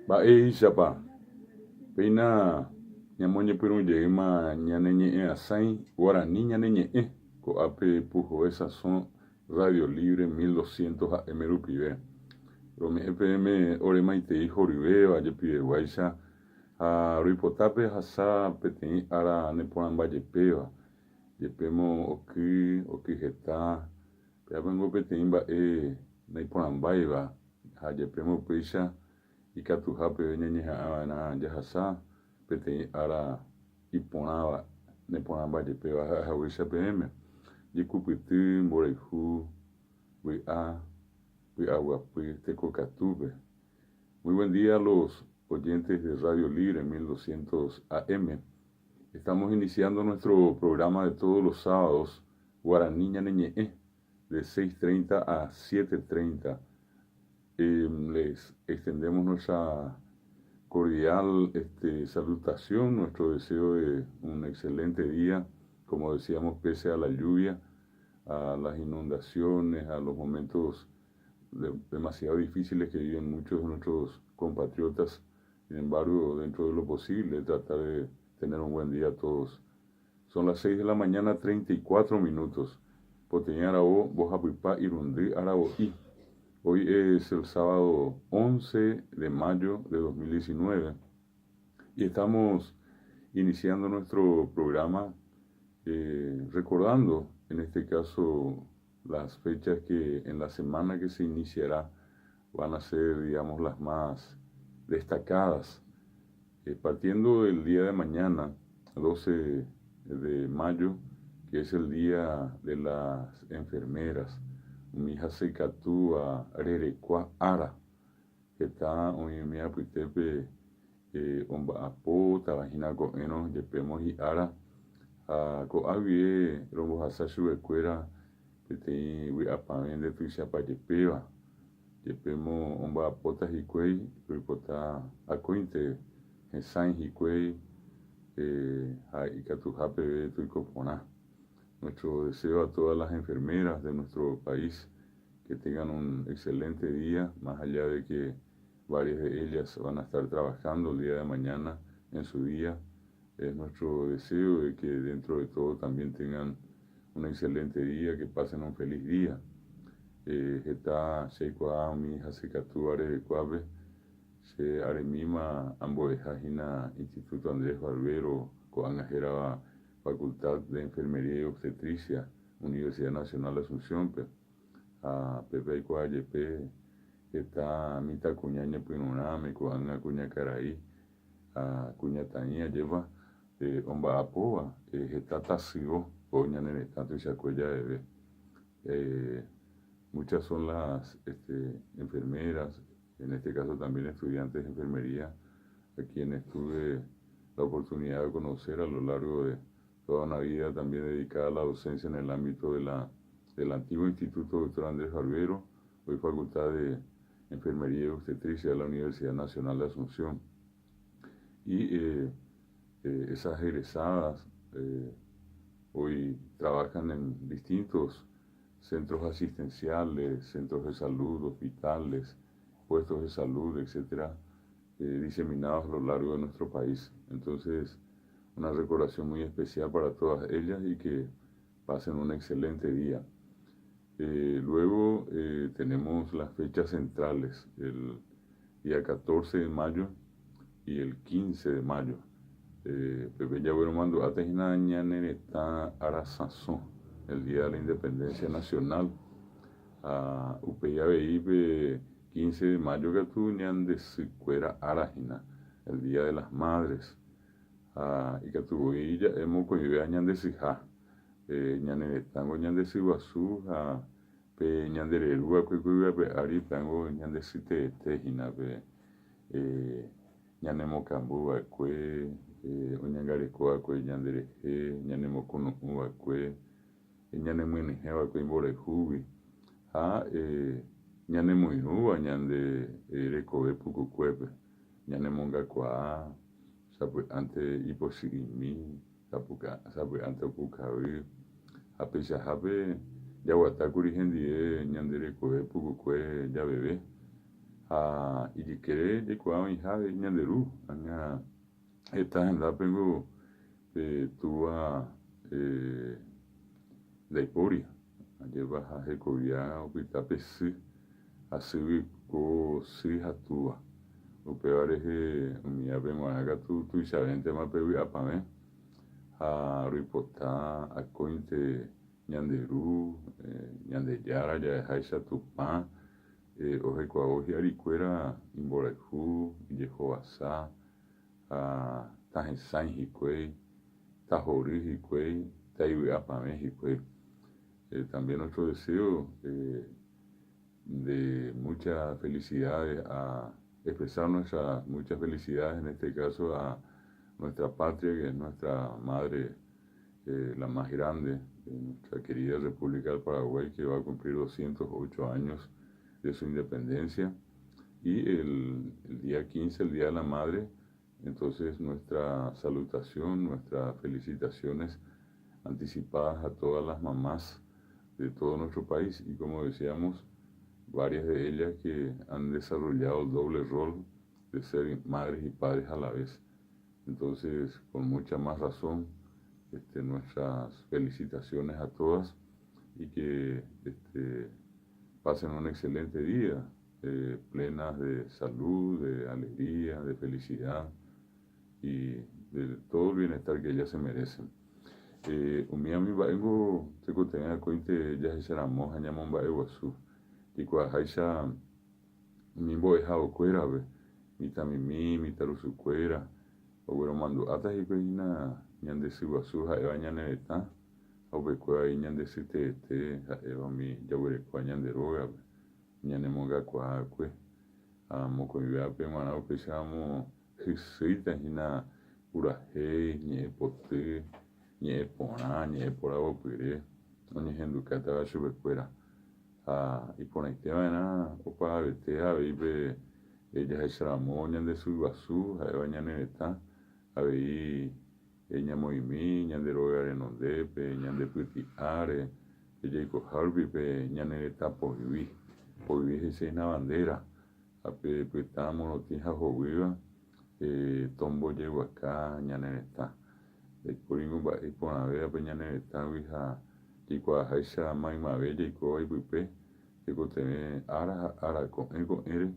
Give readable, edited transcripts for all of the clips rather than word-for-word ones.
Mba'éichapa péina ñamoñepyrũjeýma ñane ñe'ẽ'asãi guarani ñane ñe'ẽ ko'ápe Puhoe Sasõ Radio Libre 1200 AM rupive. Rome'ẽ peẽme ore maitei horyvéva jepiveguáicha ha roipota pehasa peteĩ ára neporãmbajepéva, jepémo oky, oky heta, péapengo peteĩ mba'e naiporãmbáiva ha jepémo upéicha ikatuha peve ñañeha'ãva'erã jahasa peteĩ ára iporãva neporãmbajepéva ha'e haguéicha peẽme, jekupyty, mborayhu, vy'a, py'aguapy tekokatúpe. Muy buen día a los oyentes de Radio Libre 1200 AM. Estamos iniciando nuestro programa de todos los sábados, Guaraní Ñane Ñe'ẽ, de 6.30 a 7.30. Eh, les extendemos nuestra cordial este, salutación, nuestro deseo de un excelente día, como decíamos, pese a la lluvia, a las inundaciones, a los momentos demasiado difíciles que viven muchos de nuestros compatriotas. Sin embargo, dentro de lo posible, tratar de tener un buen día a todos. Son las 6 de la mañana, 34 minutos. Poteĩ aravo, mbohapypa irundy aravo'i. Hoy es el sábado 11 de mayo de 2019 y estamos iniciando nuestro programa eh, recordando, en este caso, las fechas que en la semana que se iniciará van a ser, digamos, las más destacadas. Eh, partiendo del día de mañana, 12 de mayo, que es el día de las enfermeras, umi hasykatúva rerekua ára, heta oĩ umi apytépe eh, omba'apótava hína ko'ẽrõ jepémo hi'ára ha ko'a guive rombohasa chupekuéra peteĩ vy'apavẽ ndetuichapajepéva, jepémo omba'apóta hikuái roipota akóinte hesãi hikuái eh, ha ikatuha peve toiko porã. Nuestro deseo a todas las enfermeras de nuestro país que tengan un excelente día, más allá de que varias de ellas van a estar trabajando el día de mañana en su día. Es nuestro deseo de que dentro de todo también tengan un excelente día, que pasen un feliz día. Eh, heta che aikuaa umi hasykatúva rerekuápe, che aremíma ambo'ehahína Instituto Andrés Barbero, ko'ág̃a hérava Facultad de Enfermería y Obstetricia, Universidad Nacional de Asunción-pe. Ha pépe aikuaa jepe heta mitãkuña ñepyrũrãme ko'ág̃a kuñakarai ha kuñataĩ ajépa omba'apóva heta tasyo ko ñane retã tuichakue javeve. Eh, muchas son las este, enfermeras, en este caso también estudiantes de enfermería, a quienes tuve la oportunidad de conocer a lo largo de toda una vida también dedicada a la docencia en el ámbito de la, del antiguo Instituto Doctor Andrés Barbero, hoy Facultad de Enfermería y Obstetricia de la Universidad Nacional de Asunción. Y eh, eh, esas egresadas eh, hoy trabajan en distintos centros asistenciales, centros de salud, hospitales, puestos de salud, etcétera, diseminados a lo largo de nuestro país. Entonces, una recordación muy especial para todas ellas y que pasen un excelente día. Eh, luego eh, tenemos las fechas centrales, el día 14 de mayo y el 15 de mayo. Eh, Pepe jagueromandu'áta hína ñane retã ára sãso, el Día de la Independencia Nacional. Ha upéi avei pe 15 de mayo katu ñande sykuéra ára hína, el Día de las Madres. Ha ikatu voi ja'e mokõivéva ñande syha. Ñane retãngo ñande sy guasu ha pe ñande reru va'ekue ko yvy ape ári upévango ñande sy teete hína pe ñanemokambu va'ekue, oñangareko va'ekue ñande rehe, ñanemokunu'ũ va'ekue, ñanemyenyhẽ va'ekue imborayhúgui ha ñanemoirũva ñande rekove pukukuépe, ñanemongakuaa sapy'ánte ipochy'imi. Sapy'ánte opukavy ha peichahápe jaguatákuri hendive ñande rekove pukukue javeve. Ha ijykére jaikuaa oĩha avei ñande Ru, ág̃a heta hendápengo pe túva ndaipóri, ajépa ha hekovia opyta pe sy, ha sýgui ko sy ha túva. Upéva rehe umívape g̃uarã katu tuichavéntema pe vy'apavẽ ha roipota akóinte ñande Ru, Ñandejára ja'eháicha Tupã ohekuavo hi'arikuéra imborayhu, ijehovasa ha tahesãi hikuái, tahory hikuái, taivy'apavẽ hikuái. También nuestro deseo de muchas felicidades a expresar nuestras muchas felicidades en este caso a nuestra patria que es nuestra madre eh, la más grande de nuestra querida República del Paraguay que va a cumplir 208 años de su independencia y el, el día 15, el Día de la Madre, entonces nuestra salutación, nuestras felicitaciones anticipadas a todas las mamás de todo nuestro país y como decíamos, varias de ellas que han desarrollado el doble rol de ser madres y padres a la vez. Entonces, con mucha más razón, este, nuestras felicitaciones a todas y que este, pasen un excelente día, eh, plenas de salud, de alegría, de felicidad y de todo el bienestar que ellas se merecen. Eh, umi umi mba'éngo tekotevẽ akóinte jahecharamo ha ñamomba'eguasu jaikuaaháicha umi mbo'ehaokuérape mitãmimi, mitãrusukuéra ogueromandu'áta hikuái hína ñande sy guasu ha'éva ñane retã ha upekuéra avei ñande sy teete ha'éva umi jaguerekóva ñande rógape ñanemongakuaákue ha mokõivévape g̃uarã upéicharamo hysýita hína purahéi, ñe'ẽpoty, ñe'ẽ porã, ñe'ẽ poravopyre oñehendukátava chupekuéra ha iporãiteva'erã opavavete avei pe jahecharamo ñande sy guasu ha'éva ñane retã avei ñamoĩmi ñande róga renondépe, ñande pyti'áre, pe jaikoha rupi pe ñane retã poyvi, poyvi he'iséhina bandera ha pe pytã morotĩ ha hovýva tombojeguaka ñane retã. Ndaipóringo mba'e iporãvéva pe ñane retãgui ha jaikuaaháicha maymave jaikóva ipype tekotevẽ ára ha ára ko'ẽ ko'ẽre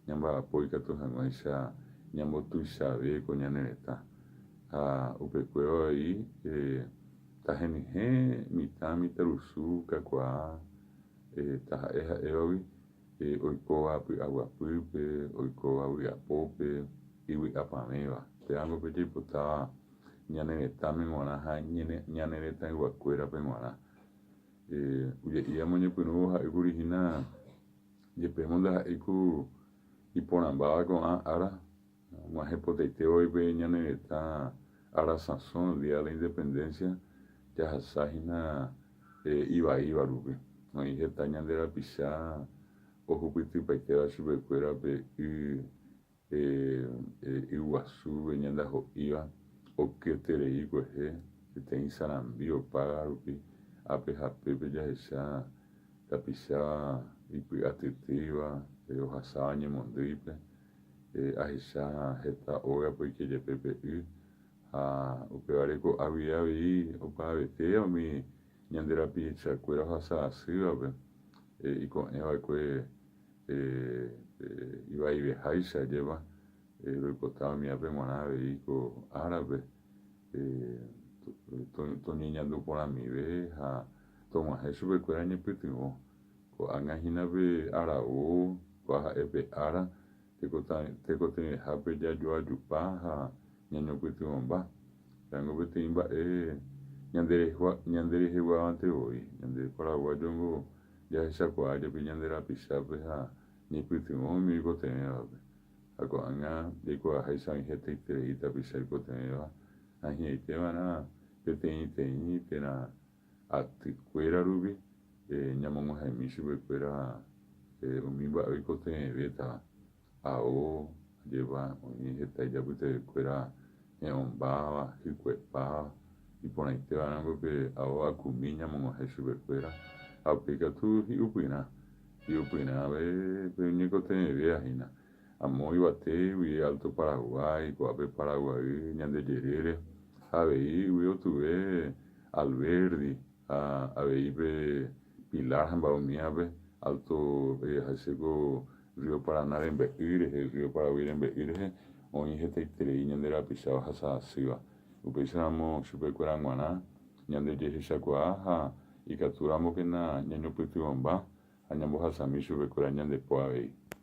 ñamba'apo ikatu hag̃uáicha ñambotuichave ko ñane retã. Ha upekuévo avei tahenyhẽ mitã mitãrusu kakuaa taha'e ha'évagui oikóva py'aguapýpe, oikóva vy'apópe, ivy'apavẽva. Pévango pe jaipotáva ñane retãme g̃uarã ha ñane retãyguakuérape g̃uarã. Oje'íva oñepyrũvo ha'ékuri hína jepémo ndaha'éi ku iporãmbáva ko'ã ára og̃uahẽpotaite voi pe ñane retã ára sãso, Día de la Independencia, jahasa hína ivaíva rupi. Oĩ heta ñande rapicha ohupytypaitéva chupekuéra pe y yguasúpe ñandaho'íva okyeterei kuehe peteĩ sarambi opága rupi ápe ha pépe jahecha tapicha ipy'atytýiva ohasáva ñemondýipe ahecha heta ógape oike jepe pe y ha upévare ko'águi avei opavavete umi ñande rapichakuéra ohasa asývape iko'ẽva'ekue ivaiveháicha ajépa roipota umívape g̃uarã avei ko árape toñeñandu porãmive ha tog̃uahẽ chupekuéra ñepytyvõ. Ko'ág̃a hína pe aravo, kóa ha'e pe ára tekotevẽhápe jajoajupa ha ñañopytyvõmba. Pévango peteĩ mba'e ñandereheguávante voi, ñande paraguájongo Jahechakuaa jepi ñande rapichápe ha ñaipytyvõ umi oikotevẽvape. Ha ko'ág̃a jaikuaaháicha oĩ hetaiterei tapicha oikotevẽva ha hi'ãite va'erã peteĩteĩ térã atykuéra rupi ñamog̃uahẽmi chupekuéra umi mba'e oikotevẽvétava. Ao, ajépa oĩ heta ijapytevekuéra he'õmbáva, hykuepáva, iporãite va'erãngo pe ao akumi ñamog̃uahẽ chupekuéra ha upéi katu hi'upyrã. Hi'upyrãve pe oñekotevẽvéva hína. Amo yvate guive Alto Paraguay, ko'ápe Paraguay ñande jerére ha avei yvy otuve Alberdi ha avei pe Pilar ha mba'e umívape Alto ha'éko Río Paraná rembe'y rehe, Río Paraguay rembe'y rehe oĩ hetaiterei ñande rapicha ohasa asýva. Upéicharamo chupekuéra g̃uarã ñande jehechakuaa ha ikatúramokena ñañopytyvõmba ha ñambohasami chupekuéra ñande po avei.